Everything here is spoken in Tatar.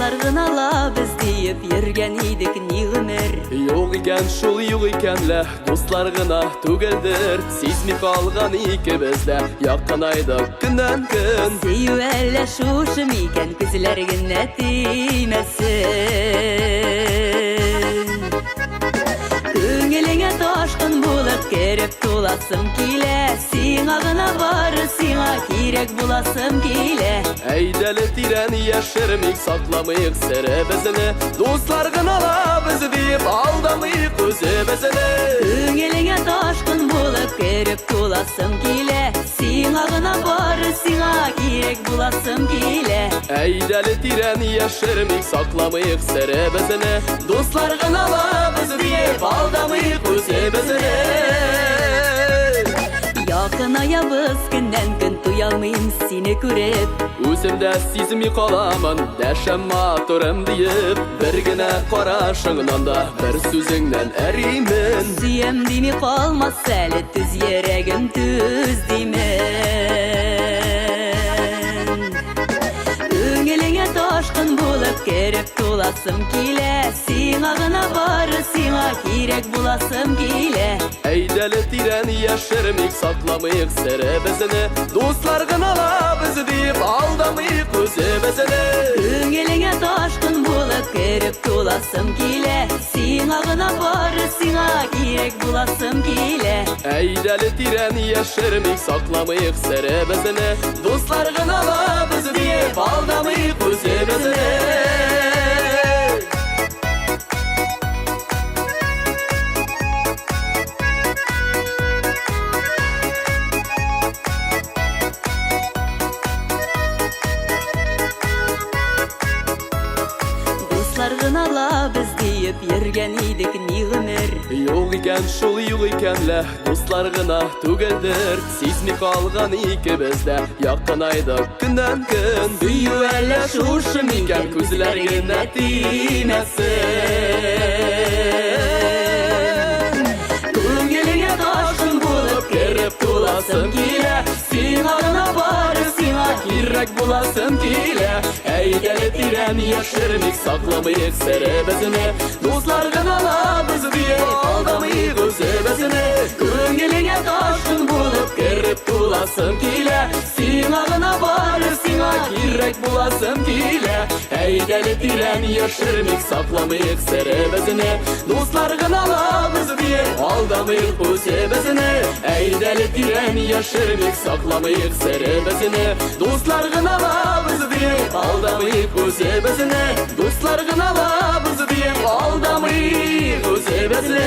Дуслар гына ла без диеп йөргән идек ни гомер. Юк икән шул, юк икән лә, дуслар гына түгелдер. Сизми калган икебез дә якынайдык көннән көн. Сөю әллә шушы микән, күзләр генә тимәсен. Күңелеңә ташкын булып кереп туласым килә, сиңа гына бары сиңа кирәк буласым килә. Әйдәле тирән яшермик, сакламыйк серебезне. Дуслар гына ла без диеп алдамыйк үзебезне. Күңелеңә ташкын булып кереп туласым килә, сиңа гына бары сиңа кирәк буласым килә. Әйдәле тирән яшермик, сакламыйк серебезне. Дуслар гына ла без диеп алдамыйк үзебезне. Якынаябыз көннән көн, туялмыйм сине күреп. Үзем дә сизми каламын, дәшәм матурым диеп. Бер генә карашыңнан да, бер сүзеңнән әримен. Сөям дими калмас әле, түз йөрәгем, түз димен. Күңелеңә ташкын булып кереп туласым килә, сиңа гына бары сиңа кирәк буласым килә. Әйдәле тирән яшермик, сакламыйк серебезне. Дуслар гына ла без диеп алдамыйк үзебезне. Күңелеңә ташкын булып кереп туласым килә, сиңа гына бары сиңа кирәк буласым килә. Әйдәле тирән яшермик, сакламыйк серебезне. Дуслар гына ла без диеп алдамыйк үзебезне. Дуслар гына ла без диеп йөргән идек ни гомер. Юк икән шул, юк икән лә, дуслар гына түгелдер. Сизми калган икебез дә якынайдык көннән көн. Сөю әллә шушы микән, күзләр генә тимәсен. Күңелеңә ташкын булып кереп туласым килә, сиңа гына бары сиңа кирәк буласым килә. Әйдәле тирән яшермик, сакламыйк серебезне. Дуслар гына ла без диеп алдамыйк үзебезне. Күңелеңә ташкын булып кереп туласым килә, сиңа гына бары сиңа кирәк буласым килә. Әйдәле тирән яшермик, сакламыйк серебезне. Дуслар гына ла без диеп алдамыйк үзебезне. Әйдәле тирән яшермик, сакламыйк серебезне. Дуслар гына ла без диеп алдамыйк үзебезне. Дуслар гына ла без диеп алдамыйк үзебезне.